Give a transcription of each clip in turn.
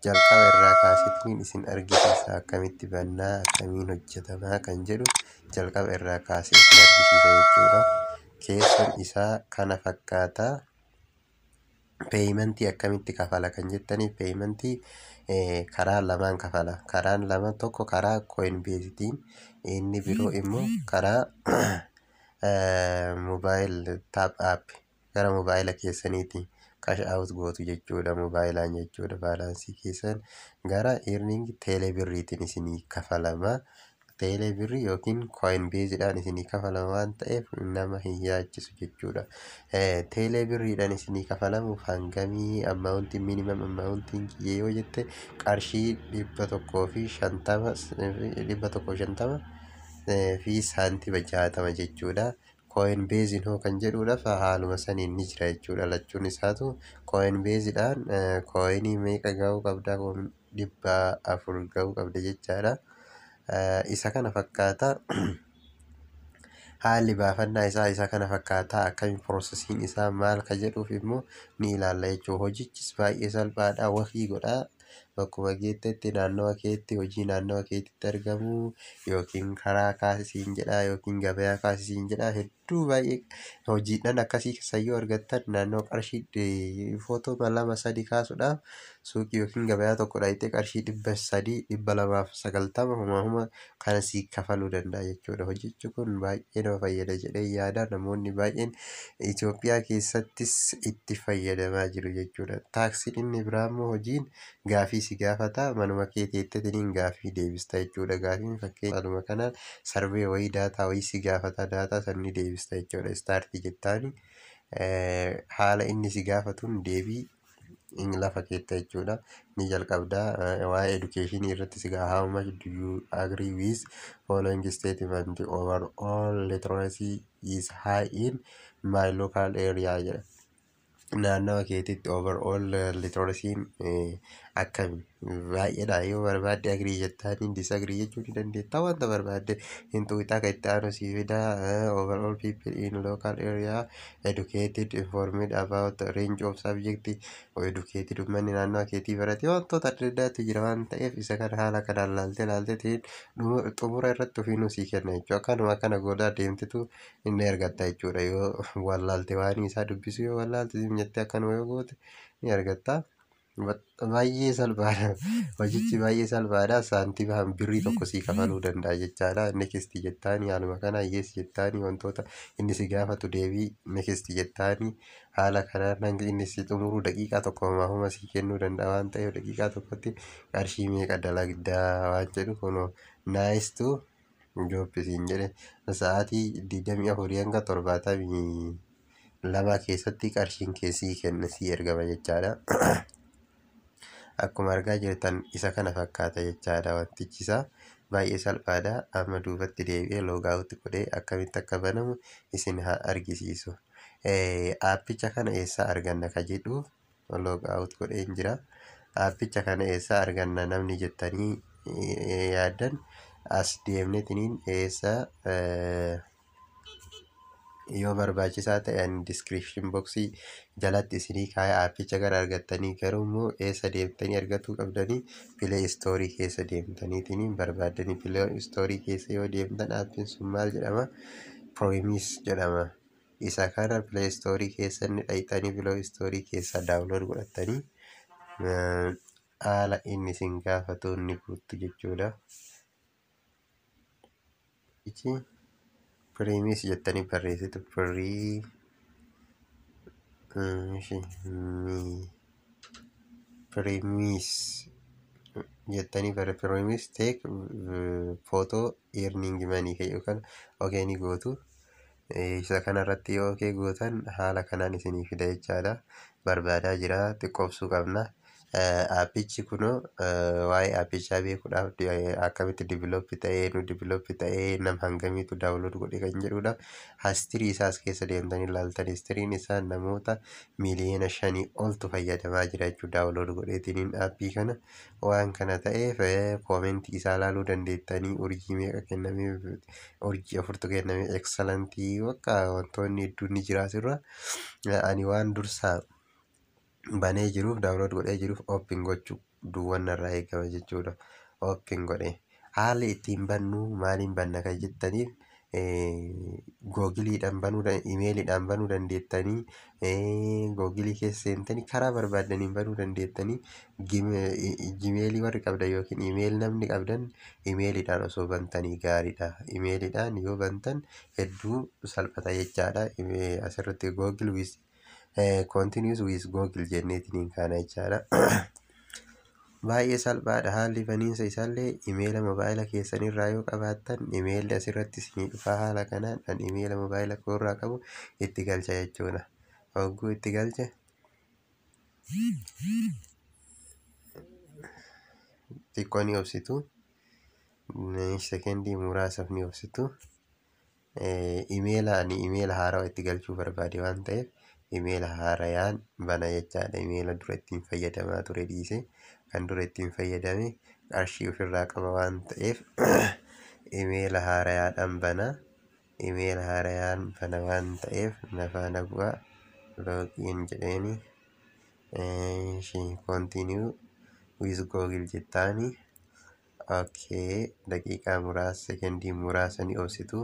Jalqaba irraa kaaseetiin isin argisiisa, akkamitti bannaa, akkamiin hojjetamaa kan jedhu jalqaba irraa kaasee isin argisiisa jechuudha. Keessoon isaa kana fakkaata. Paymentii akkamitti kafala kan jettaniif, paymentii karaa lamaan kafala. Karaan lama, tokko karaa Coinbasetiin, inni biroo immoo karaa mobile top up, gara mobaayila keessaniitiin cash out gootu jechuudha, mobaayilaan jechuudha. Balanceii keessan gara earning teelee birriitiin isinii kafalama. Teelee birrii yookiin Coinbaseidhaan isinii kafalama waan ta'eef nama hin yaachisu jechuudha. Teelee birriidhaan isinii kafalamuuf hangamii amountiin, minimum amountiin kiyya yoo jette, qarshii 150, 150 fi saantima 60 jechuudha. Coinbasein hoo kan jedhuudhaaf haaluma saniin ni jira jechuudha. Lachuun isaatu Coinbaseidhaan coinii meeqa gahuu qabda? 400 gahuu qabda jechaadha. Isa kana fakkaata. Haalli baafannaa isaa isa kana fakkaata. Akkamiin, processiin isaa maal ka jedhuuf immoo ni ilaalla jechuudha. Hojichis baay'ee salphaadha. Wafii godhaa. Bakkuma geettetti, naannawa keetti, hojii naannawa keetitti argamu yookiin karaa kaasisiin jedhaa yookiin gabayaa kaasisiin jedhaa, hedduu baay'ee hojiidhaan akkasii keessa yoo argattan, naannoo qarshii footoo lama sadi kaasuudhaaf suuqii yookiin gabayaa tokko dhaqxee qarshii 300, 290 huma huma kana sii kafaluu danda'a jechuudha. Hojichi kun baay'ee nama fayyada jedhee yaada. Namoonni baay'een Itoophiyaa keessattis itti fayyadamaa jiru jechuudha. Taskiin inni biraa immoo hojiin gaafii si gaafata, manuma kee teetteetiin gaafii deebista jechuudha. Gaafiin fakkeenya haaluma kanaan survey wayii, data wayii si gaafata, data san ni deebista jechuudha. Startii jettaani haala inni si gaafatuun deebii lafa keetta jechuudha. Ni jalqabdaa, waa'ee educationii irratti si gaafa, "How much do you agree with following statement: overall literacy is high in my local area?" jedha. Naannawa keetitti overall literacy'n akkami? Baay'eedha yoo barbaadde agree jettaanii, disagree jechuu ni dandeetta. Wanta barbaadde hin tuqxaa, kan itti aanu sii fidaa. Overall people in local area educated, informed about range of subject, educated, uummanni naannawa keetii barate, wantoota adda addaatu jira waan ta'eef isa kana haala kanaan laaltee laaltee xumura irratti ofiinuu sii kenna jechuudha. Akkanuma akkana godhaa deemtetu inni argatta jechuudha. Yoo wallaalte, waan isaa dubbisu yoo wallaalte jettee akkanuma yoo goote ni argatta. Baay'ee salphaadha. Hojichi baay'ee salphaadha. Saantima birrii 1 sii kafaluu danda'a jechaadha. Next jettaanii, haaluma kana yes jettaanii, wantoota inni si gaafatu deebii next jettaanii, haala kanaan hanga inni si xumuru daqiiqaa 1 homaa homa sii kennuu danda'a waan ta'eef, daqiiqaa 1tti qarshii meeqa dalagdaa waan jedhu, kunoo "nice to job" siin jedhe, sa'aatii 24 hanga 72 keessatti qarshiin kee sii kenna, sii ergama jechaadha. Akkuma argaa jirtan isa kana fakkaata jechaadha. Wantichi isaa baay'ee salphaadha. Amma duubatti deebi'ee logout godhee akkamitti akka banamu isin haa argisiisu. Appicha kana eessaa arganna ka jedhuuf, logout godheen jira. Appicha kana eessaa arganna namni jettanii yaaddan, as deemnetiniin eessa yoo barbaachisaa ta'e ani description boxii jalatti isinii kaaya appicha gara argattanii. Garuu immoo eessa deemtanii argatuu qabdanii? Play Storeii keessa deemtaniitiin barbaaddanii. Play Storeii keessa yoo deemtan appiin sun maal jedhama? Premise jedhama. Isa kana Play Storeii keessa inni dhayxanii, Play Storeii keessa download godhattanii, haala inni isin gaafatu ni guuttu jechuudha. Ichi Premise jettanii barreessitu, pre Premise jettanii barre, "Premise take photo earning money" yookaan okay ni gootu. Isa kanarratti yoo okay gootan haala kanaan isinii fida jechaadha. Barbaadaa jira, xiqqoobsuu qabna. Appichi kunoo, waa'ee appichaa beekuudhaaf, akkamitti develop ta'ee, nu develop ta'ee, nama hangamiitu download godhe kan jedhudha. History isaas keessa deemtanii ilaaltan, historyn isaa namoota miiliyoona 5 oltu fayyadamaa jira jechuudha download godheetiniin appii kana. Waan kana ta'eef commentii isaa ilaaluu dandeettanii, urjii meeqa kennamee, urjii afurtu kennamee, excellentii, bakka wantoonni hedduun ni jira asirra. Ani waan dursaa banee jiruuf, download godhee jiruuf open gochuu duwwan irraa eegama jechuudha. Open godhe. Haalli ittiin bannu maaliin banna kan jettaniif, Googleiidhaan banuu, imeeliidhaan banuu dandeettanii, Google keessa seentanii karaa barbaaddaniin banuu dandeettanii. Gmail warri qabdan yookiin email namni qabdan imeeliidhaan osoo bantanii gaariidha. Imeeliidhaan yoo bantan hedduu salphata jechaadha. Asirratti Google with continue with Google jenneetiin kaana jechaadha. Baay'ee salphaadha haalli baniinsa isaallee. Imeela mobaayila keessanirraa yoo qabaattan, imeelli asirratti isinii dhufaa. Haala kanaan an imeela mobaayila koorraa qabu itti galcha jechuudha. Hogguu itti galche xiqqoo ni obsitu. Sekendii muraasaaf ni obsitu. Imeela ani imeela haarawaa itti galchuu barbaade waan ta'eef, imeela haarayaan bana jechaadha. Imeela dura ittiin fayyadamaa ture dhiise, kan dura ittiin fayyadame qarshii ofirraa qaba waan ta'eef, imeela haarayaadhaan bana. Imeela haarayaan bana waan ta'eef, na faana bu'aa. Login jedheeni, continue with Google jettaani. Okay, daqiiqaa muraasa, sekendii muraasa ni obsitu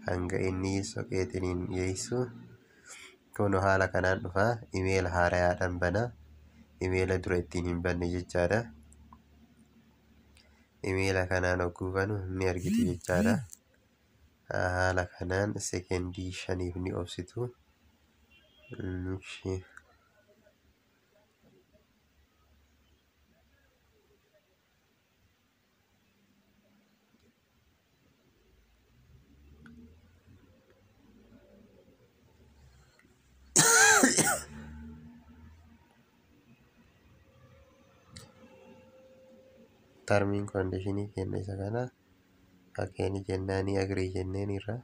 hanga inni soqeetiniin geessu. Kun haala kanaan dhufaa. Imeela haarayaadhaan bana, imeela dura ittiin hin banne jechaadha. Imeela kanaan hogguu banu ni argitu jechaadha. Haala kanaan sekendii 5f ni obsitu. Termiin condition kenna isa kana fakkeenya jennaanii agree jenneen irra.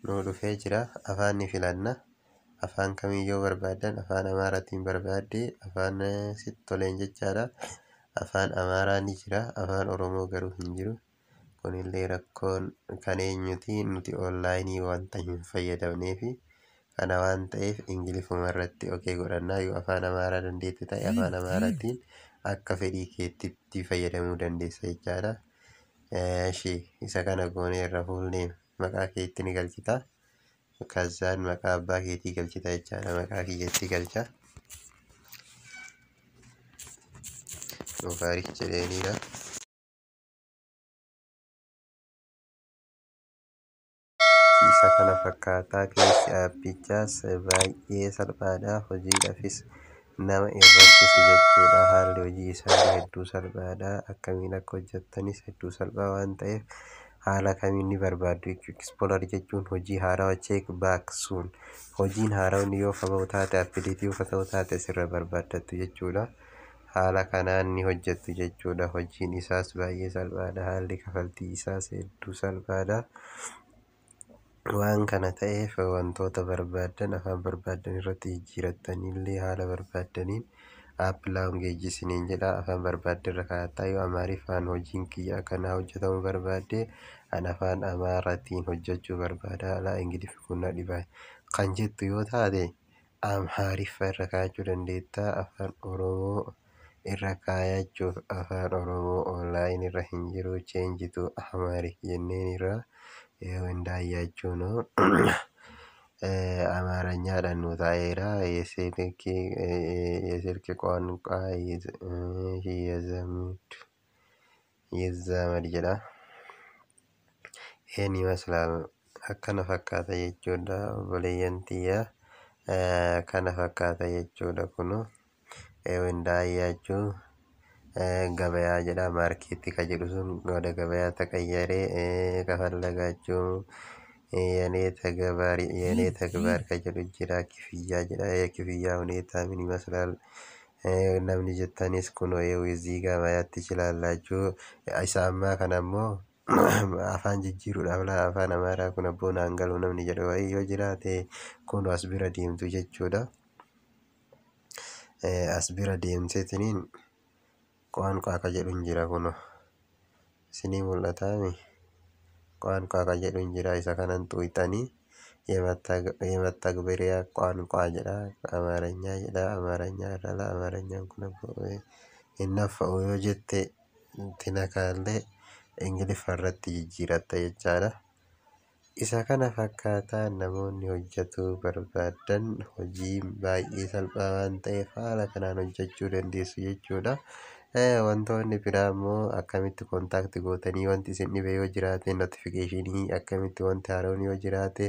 Nuu dhufee jira. Afaan ni filanna. Afaan kamiyyoo barbaaddan, afaan Amaaraatiin barbaadde, afaan sitti toleen jechaadha. Afaan Amaaraa ni jira, afaan Oromoo garuu hin jiru. Kunillee rakkoon kan eenyuti? Nuti online wanta hin fayyadamneefi. Kana waan ta'eef, Ingiliffuma irratti okay godhannaa. Yoo afaan Amaaraa dandeette ta'e, afaan Amaaraatiin akka fedhii keetitti fayyadamuu dandeessa jechaadha. Eshi, isa kana goonee irra fuullee maqaa keetti ni galchita. Kazzaan maqaa abbaa keetii galchita jechaadha. Maqaa kiyyatti galcha. Mubaarik jedheeniidha. Isa kana fakkaataa keessi aappichaas baay'ee salphaadha. Hojiidhaafis nama hin rakkisu jechuudha. Haalli hojii isaa hedduu salphaadha. Akkamiin akka hojjettanis hedduu salphaa waan ta'eef, haala kamiin ni barbaaddu. Explorer jechuun hojii haarawaa, check back soon, hojiin haarawni yoo qaba'u taate, update yoo ta'u taate, sirra barbaaddattu jechuudha. Haala kanaan ni hojjettu jechuudha. Hojiin isaas baay'ee salphaadha. Haalli kafaltii isaas hedduu salphaadha. Waan kana ta'eef, wantoota barbaaddan afaan barbaaddan irratti jijjiirattaniillee haala barbaaddaniin app language isiniin jedha. Afaan barbaadde irra kaa'attaa. Yoo Amaariffaan hojiin kiyya akkanaa hojjetamuu barbaadde, an afaan Amaaraatiin hojjechuu barbaada, alaa Ingiliffi kun na dhiba kan jettu yoo taate, Amaariffa irra kaa'achuu dandeetta. Afaan Oromoo irra kaayachuuf, afaan Oromoo online irra hin jiru. Change to Amharic jenneen irra እንዳያችሁ ነው። አማርኛadhaan nu taa'eera. የስልክ ቋንቋ የዘመድ jedha. ይህን ይመስላል። Akkana fakkaata jechuudha, obboleeyyan tiyya. Kana fakkaata jechuudha. Kunu እንዳያችሁ ገበያ jedha. Market ka jedhu sun ወደ ገበያ ተቀየረ። ከፈለጋችሁ የኔ ተግባር፣ የኔ ተግባር ka jedhu jira. ክፍያ jedha. የክፍያ ሁኔታ ምን ይመስላል namni jettanis, kunoo እዚህ ጋር ማየት ትችላላችሁ። Isa ammaa kana immoo afaan jijjiiruudhaaf, laa afaan Amaaraa kun abboo naan galu namni jedhu wayii yoo jiraate, kun as bira deemtu jechuudha. As bira deemteetiniin ቋንቋ ka jedhu hin jira. Kunoo isinii mul'ataami? ቋንቋ kan jedhu hin jira. Isa kanan tuqxanii የመተግበሪያ ቋንቋ jedha. አማርኛ jedha. አማርኛ irra amaaranyaan kun hin naffa'u yoo jette tinakaallee Ingiliffa irratti jijjiiratta jechaadha. Isa kana fakkaataa namoonni hojjetuu barbaadan hojii baay'ee salphaa waan ta'eef haala kanaan hojjechuu dandeessu jechuudha. Wantoonni biraa immoo akkamitti contact gootanii, wanti isin dhibe yoo jiraate, notification akkamitti, wanti haaroon yoo jiraate,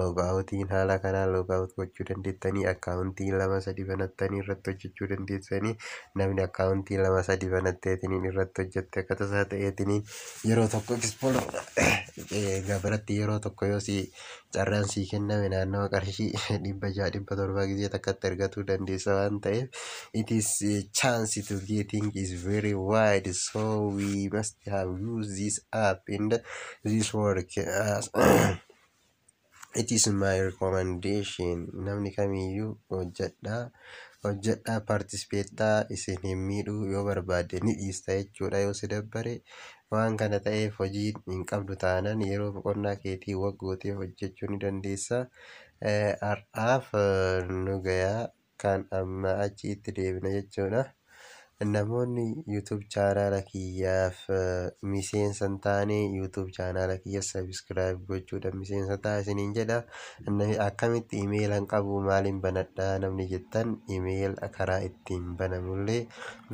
logoutiin haala kanaan logout gochuu dandeettanii, account lama sadi banattanii irratti hojjechuu dandeessanii. Namni account lama sadi banatteetiniin irratti hojjette akka tasaa ta'eetiniin yeroo tokko explore gabaratti yeroo tokko yoo si carraan sii kenname naannawa qarshii 600, 700 gisee takkatti argatuu dandeessa waan ta'eef, it is a chance to getting is very wide, so we must have used this app in this work. As it is my recommendation, namni kamiyyuu hojjedhaa, hojjedhaa, participate isin hin miidhuu. Yoo barbaadde ni dhiista jechuudha yoo si dabbare. Waan kana ta'eef hojii hin qabdu taanaan yeroo boqonnaa keetii waggootee hojjechuu ni dandeessa. Har'aaf nu gayaa, kan amma achi itti deebina jechuudha. Namoonni YouTube channel kiyyaaf miseensa hin taane, YouTube channel kiyya subscribe gochuudhaan miseensa ta'a isiniin jedha. Akkamitti email hin qabu, maaliin banadhaa namni jettan, email karaa ittiin banamullee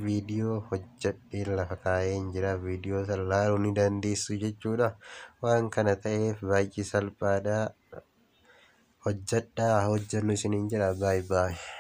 viidiyoo hojjedhee lafa kaa'een jira. Viidiyoo san laaluu ni dandeessu jechuudha. Waan kana ta'eef baay'ee salphaadha. Hojjedhaa, hojjennu isiniin jedha. Baay'ee baay'ee.